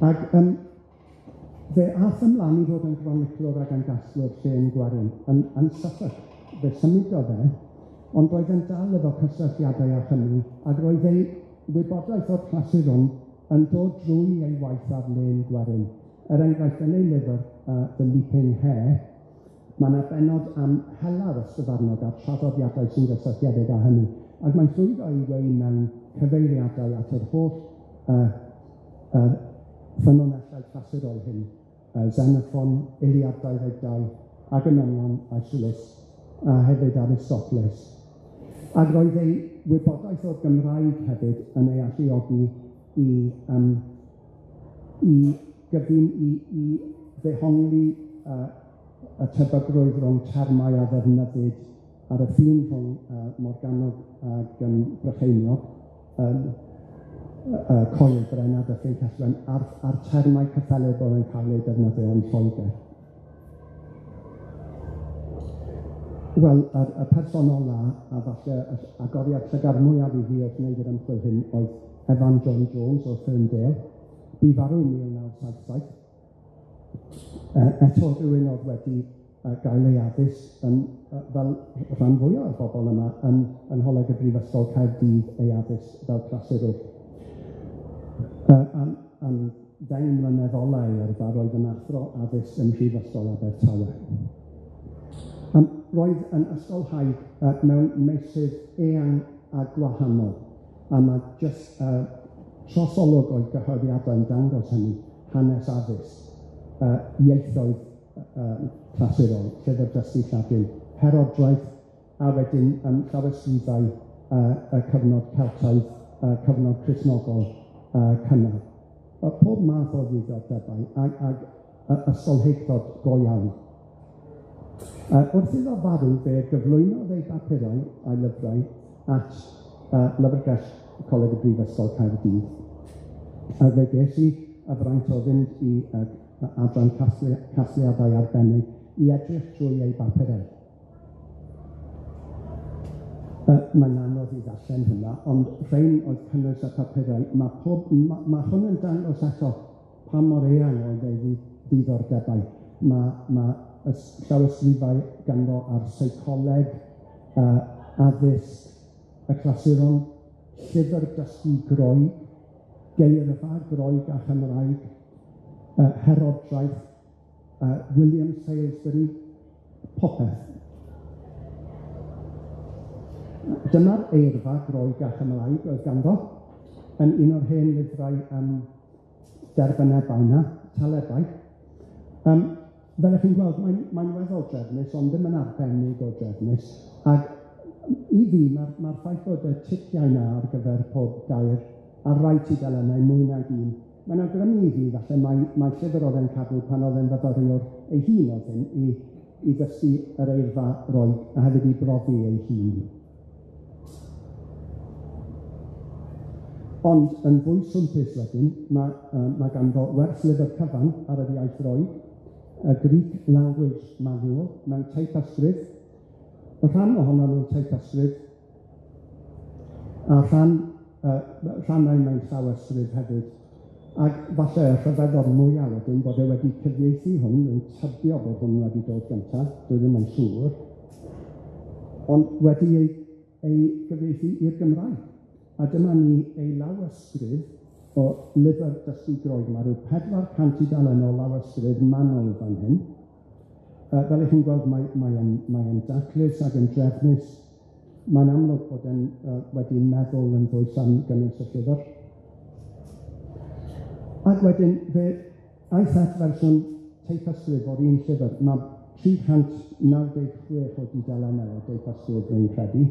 Ac fe ath ymlaen i fod yn groniclwr ac yn gasglwr llên gwerin yn Suffolk. Fe symudodd e, ond roedd e'n dal efo cysylltiadau â Chymru, ac roedd ei wybodaeth o'r clasuron yn dod drwy ei waith ar lên gwerin. Er enghraifft, yn ei lyfr The Leaping Hare, mae yna bennod am hela'r ysgyfarnog a'r traddodiadau sy'n gysylltiedig â hynny, ac mae'n llwyddo i weu mewn cyfeiriadau at yr holl ffynonellau clasurol hyn, Xenophon, Iliad 22, Agamemnon, Aeschylus, a hefyd Aristoteles. Ac roedd ei wybodaeth o'r Gymraeg hefyd yn ei alluogi i ddehongli y tebygrwydd rhwng termau a ddefnyddid ar y ffin rhwng Morgannwg ac Brycheiniog, Coelbren a Dyffryn Cellwen, a'r termau cyffelyb oedd yn cael eu defnyddio yn Lloegr. Wel, y person ola, a falle y agoriad llygad mwyaf i fi wrth wneud yr ymchwil hyn, oedd Evan John Jones o Ferndale. Bu farw yn 1977. Eto rhywun oedd wedi gael ei addysg yn, fel rhan fwyaf o'r bobl yma yn Ngholeg y Brifysgol Caerdydd, ei addysg fel clasurwr. Am 10 mlynedd ola ei yrfa, roedd yn athro addysg ym Mhrifysgol Abertawe. Roedd yn ysgolhaig mewn meysydd eang a gwahanol, a mae jyst trosolwg o'i gyhoeddiadau yn dangos hynny, hanes addysg, ieithoedd clasurol, llyfr dysgu Lladin, herodraeth, a wedyn llawysgrifau y cyfnod Celtaidd, cyfnod Cristnogol cynnar. Pob math o ddiddordebau ag ysgolheictod go iawn. Wrth iddo farw, fe gyflwynodd ei bapurau a'i lyfrau at Lyfrgell Coleg y Brifysgol Caerdydd. A fe ges i y fraint o fynd i adran casgliadau arbennig i edrych drwy ei bapurau. Mae'n anodd i ddarllen hwnna, ond rhain oedd cynnwys y papurau. Mae hwn yn dangos eto pa mor eang oedd ei ddiddordebau. Mae llawysgrifau ganddo ar seicoleg, addysg, y clasuron, llyfr dysgu Groeg, geirfa Groeg a Chymraeg, herodraeth, William Salesbury, popeth. Dyma'r eirfa Groeg a Chymraeg oedd ganddo, yn un o'r hen lyfrau derbynebau yna, talebau. Fel ych chi'n gweld, mae'n weddol drefnus, ond ddim yn arbennig o drefnus. Ac i fi, mae'r ffaith bod y ticiau yna ar gyfer pob gair ar rai tudalennau mwy nag un, mae'n awgrymu i fi, falle mae llyfr oedd e'n cadw pan oedd e'n fyfyriwr ei hun oedd hyn, i ddysgu yr eirfa Roeg a hefyd i brofi ei hun. Ond yn fwy swmpus wedyn, mae ganddo wers lyfr cyfan ar yr iaith Roeg, y Greek Language Manual, mewn teipysgrif. Y rhan ohono mewn teipysgrif, a rhannau mewn llawysgrif hefyd. Ac falle y rhyfeddod mwyaf wedyn bod e wedi cyfieithu hwn, yn tybio bod hwn wedi dod gyntaf, dwi ddim yn siŵr, ond wedi ei gyfieithu i'r Gymraeg. A dyma ni ei lawysgrif o lyfr dysgu Groeg. Mae rhyw 400 tudalen o lawysgrif manwl fan hyn. Fel ych chi'n gweld, mae'n daclus ac yn drefnus. Mae'n amlwg bod e'n wedi meddwl yn ddwys am gynnwys y llyfr. Ac wedyn fe aeth at fersiwn teipysgrif o'r un llyfr. Ma' 396 o dudalennau o deipysgrif rwy'n credu.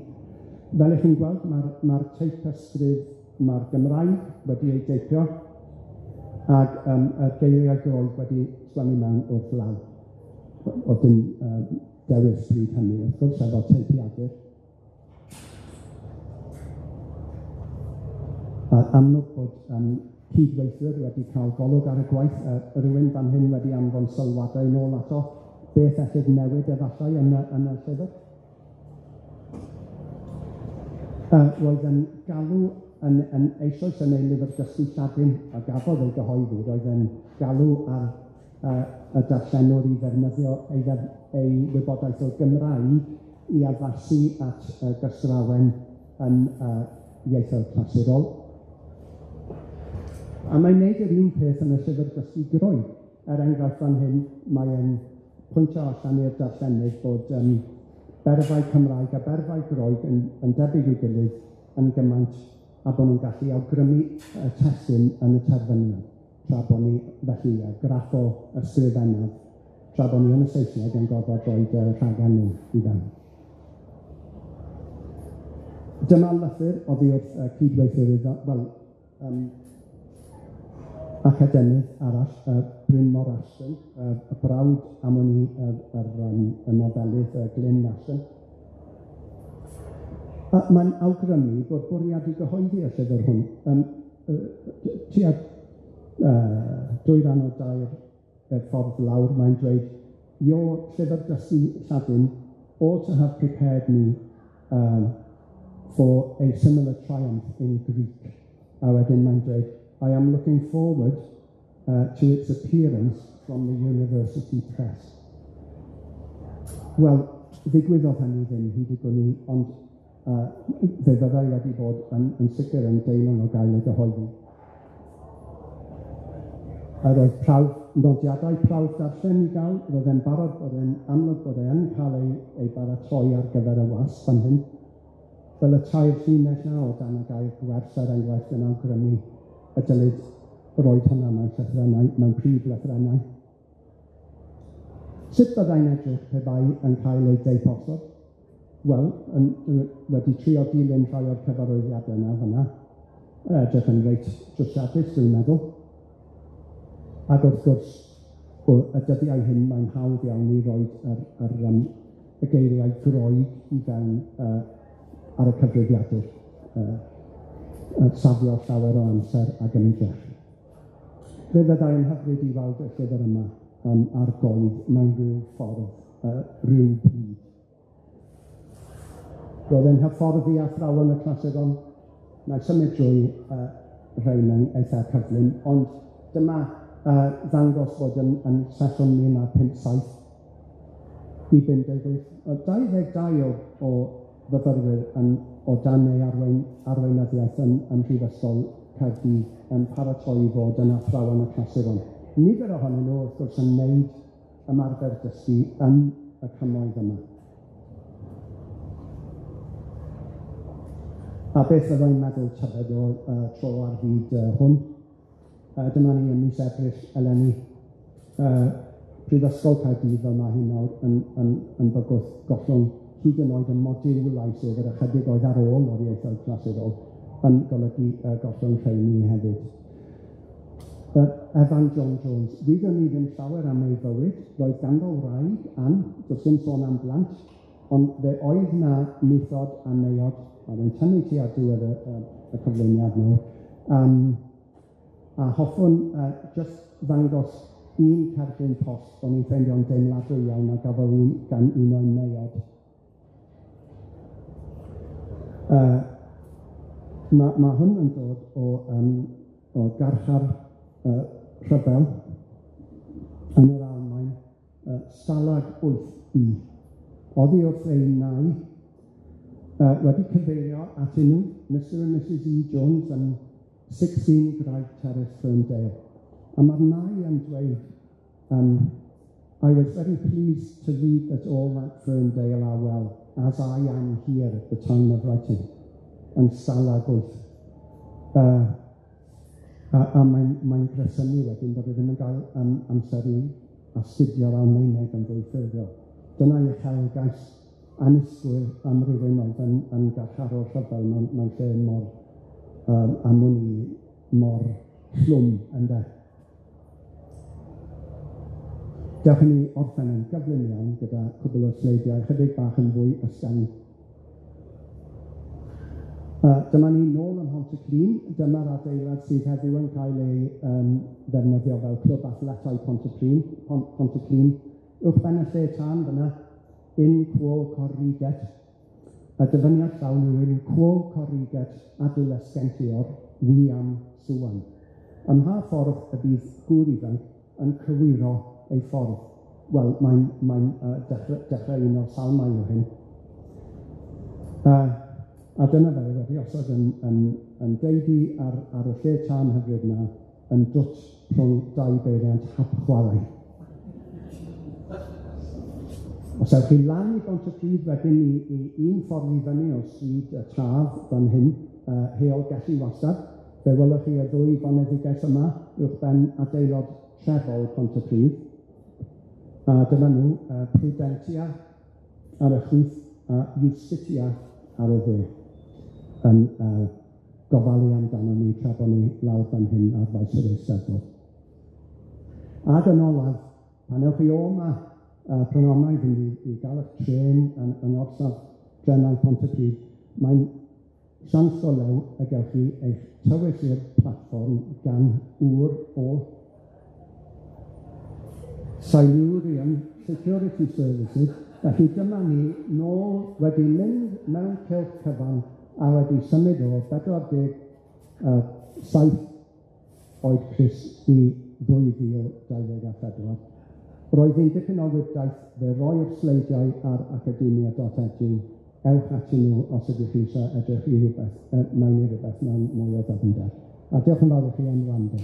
Fel 'ych chi'n gweld, ma'r teipysgrif, ma'r Gymraeg wedi ei deipio, ag y geiriau Groeg wedi sgwennu mewn wrth law. O'dd dim dewis bryd hynny, wrth gwrs, efo teipiadur. Amlwg bod cydweithwyr wedi cael golwg ar y gwaith, rywun fan hyn wedi anfon sylwadau nôl ato, beth ellid newid efallai yn y llyfr. Roedd yn galw yn eisoes yn ei lyfr dysgu Lladin a gafodd ei gyhoeddi, roedd yn galw ar y darllenwr i ddefnyddio ei wybodaeth o'r Gymraeg i addasu at gystrawen yn ieithoedd clasurol. A mae'n neud yr un peth yn y llyfr dysgu Groeg. Er enghraifft fan hyn, mae e'n pwyntio allan i'r darllenydd bod berfau Cymraeg a berfau Groeg yn debyg i'w gilydd yn gymaint a bod nhw'n gallu awgrymu y testun yn y terfyniad, tra bod ni, felly, graffo ysgrifennaf, tra bod ni yn y Saesneg yn gorfod rhoid y rhagenw i fewn. Dyma lythyr oddi wrth cydweithwyr iddo, wel, academydd arall, Bryn Ashton, y brawd am wn i, y nofelydd Glyn Ashton. Mae'n awgrymu bod bwriad i gyhoeddi y llyfr hwn tua 2 ran o 3 ffordd lawr, mae'n dweud, "Your llyfr dysgu Lladin ought to have prepared me for a similar triumph in Greek." A wedyn mae'n dweud, "I am looking forward to its appearance from the University Press." Wel, ddigwyddodd hynny ddim hyd y gwn i, ond fe fyddai wedi bod yn sicr yn deilwng o gael ei gyhoeddi. A roedd prawf, nodiadau prawf darllen i gael, roedd e'n barod, roedd e'n amlwg bod e yn cael ei baratoi ar gyfer y wasg fan hyn. Fel y tair llinell 'na o dan y gair gwers er enghraifft yn awgrymu y dylid roed hwnna mewn llythrennau, mewn prif lythrennau. Sut byddai'n edrych pe bai yn cael ei deiposod? Wel, wedi trio dilyn rhai o'r cyfarwyddiadau yna fan'na. Edrych yn reit drwsiadus, dwi'n meddwl. Ac wrth gwrs, y dyddiau hyn mae'n hawdd iawn i roed y geiriau Groeg i fewn ar y cyfrifiadur, safio llawer o amser ac ymdrech. Fe fyddai yn hyfryd i weld y llyfr yma ar goedd mewn rhyw ffordd, rhyw bryd. Roedd e'n hyfforddi athrawon y clasuron. Na'i symud drwy rhain yn eitha cyflym, ond dyma ddangos bod yn sesiwn 1957 i 58, 22 o fyfyrwyr o dan ei arweinyddiaeth ym Mhrifysgol Caerdydd yn paratoi i fod yn athrawon y clasuron. Nifer ohonyn nhw, wrth gwrs, yn wneud ymarfer dysgu yn y cymoedd yma. A beth fyddai'n meddwl tybed o tro ar hyd hwn? Dyma ni ym mis Ebrill eleni. Prifysgol Caerdydd, fel mae hi nawr, yn bygwth gollwng hyd yn oed y modiwlau sef yr ychydig oedd ar ôl o'r ieithoedd clasurol yn golygu gollwng rheini hefyd. Evan John Jones, wyddwn ni ddim llawer am ei fywyd, roedd ganddo wraig, Ann, does dim sôn am blant, ond fe oedd na nithod a neiod, a fe'n tynnu tuag diwedd y cyflwyniad nawr, a hoffwn jyst ddangos un cerdyn post o'n i'n ffeindio'n deimladwy iawn a gafodd un gan un o'i neiod. Ma' hwn yn dod o garchar rhyfel yn yr Almaen, Stalag 8B. Oddi wrth ei nai, wedi cyfeirio atyn nhw, Mr and Mrs E Jones yn 16 Graig Terrace, Ferndale. A ma'r nai yn dweud, "I was very pleased to read that all at Ferndale are well, as I am here at the time of writing," yn Stalag 8. A mae'n gresynu wedyn bod e ddim yn cael amser i astudio'r Almaeneg yn fwy ffurfiol. Dyna uchelgais annisgwyl am rywun oedd yn garcharor rhyfel mewn lle mor am wn i mor llwm ynde. Dewch i ni orffen yn gyflym iawn gyda cwbl o sleidiau, chydig bach yn fwy ysgafn. Dyma ni nôl ym Mhontyclun, dyma'r adeilad sydd heddiw yn cael ei ddefnyddio fel clwb athletau Pontyclun. Uwchben y lle tân fyna, in quo corriget. Y dyfyniad llawn yw in quo corriget adolescentior viam suam. Ym mha ffordd y bydd gŵr ifanc yn cywiro ei ffordd? Wel, mae'n dechrau un o'r salmau yw hyn. A dyna fe wedi osod yn deudi ar y lle tân hyfryd yna yn dwt rhwng dau beiriant hapchwarae. Os ewch chi lan i Bontypridd wedyn i un ffordd i fyny o stryd y Taf fan hyn, Heol Gelli Wastad, fe welwch chi y ddwy foneddigaeth yma uwchben adeilod trefol Pontypridd. A dyma nhw, Prudentia ar y chwith a Justitia ar y dde, yn gofalu amdano ni tra bod ni lawr fan hyn ar faes yr Eisteddfod. Ac yn olaf, pan ewch chi o yma prynhawn 'ma i fynd i gael eich trên yn orsaf drenau Pontypridd, mae'n siawns go lew y gewch chi eich tywys i'r platfform gan ŵr o Silurian Security Services. Felly dyma ni nôl wedi mynd mewn cylch cyfan a wedi symud o 47 oed Crist i 2024. Roedd hi'n dipyn o wibdaith, fe roi'r sleidiau ar academia.edu. Ewch atyn nhw os ydych chi eisiau edrych i rywbeth, mewn i rywbeth mewn mwy o ddyfnder. A diolch yn fawr i chi am wrando.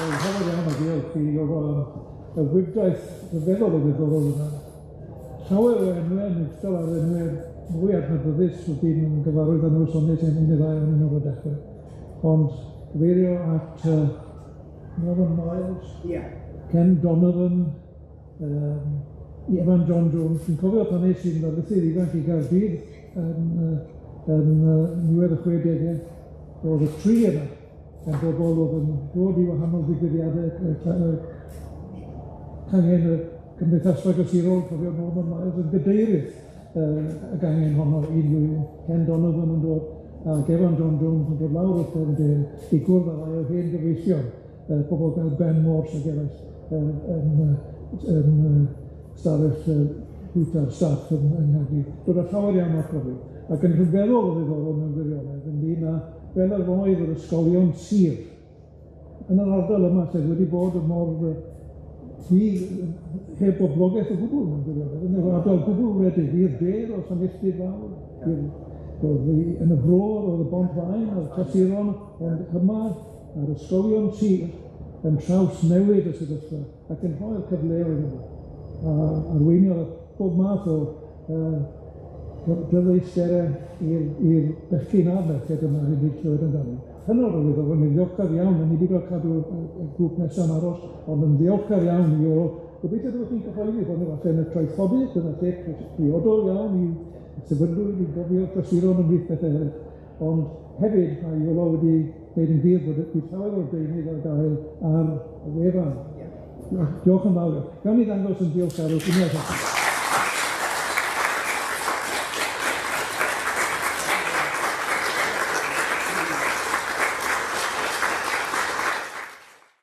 Wel, iawn a diolch i y wibdaith rhyfeddol o ddiddorol yna. Llawer o enwe yn ogystal â'r enwe mwy adnabyddus wedi'n yn gyfarwydd â nhw, soniais am un neu ddau ohonyn nhw ar y dechrau. Ond cyfeirio at Norman Miles, Ken Donovan, Evan John Jones. Dwi'n cofio pan es i'n ddarlithydd ifanc i Gaerdydd yn niwedd y 60au, roedd y tri yna yn bobl oedd yn dod i wahanol ddigwyddiadau, cangen y Cymdeithas Glasurol, cofio Norman Miles yn gadeirydd y gangen honno un flwyddyn, Ken Donovan yn dod, ac Evan John Jones yn dod lawr o'r Ferndale i gwrdd â rai o'r hen gyfeillion, pobl fel Ben Morse ac eraill yn stafell bwyta'r staff yn Nghaerdydd. Dod â llawer iawn o'r cofio, ac yn rhyfeddol o ddiddorol mewn gwirionedd ynglyn â fel yr oedd yr ysgolion sir yn yr ardal yma sydd wedi bod yn mor heb boblogaeth o gwbl mewn gwirionedd, yn yr ardal gwbl wledig, i'r de o'r Llanilltud Fawr, yn y fro oedd y Bont Faen a'r clasuron, ond yma a'r ysgolion sir yn trawsnewid y sefyllfa ac yn rhoi'r cyfleoedd yma. A arweiniodd bob math o gyfleusterau i'r bechgyn a'r merched yma i ni clywed amdano. Hynod o ddiddorol, yn ddiolchgar iawn, yn i beidio cadw y grŵp nesaf yn aros, ond yn ddiolchgar iawn i Iolo. Gobeithio byddwch chi'n cyhoeddi bod nhw allan y traethodydd, dyna lle priodol iawn i sefydlwyd i gofio clasuron ymhlith pethau eraill. Ond hefyd mae Iolo wedi gwneud yn glir bod y llawer o'r deunydd ar gael ar y wefan. Diolch yn fawr. Gawn ni ddangos yn diolchgarwch unwaith eto.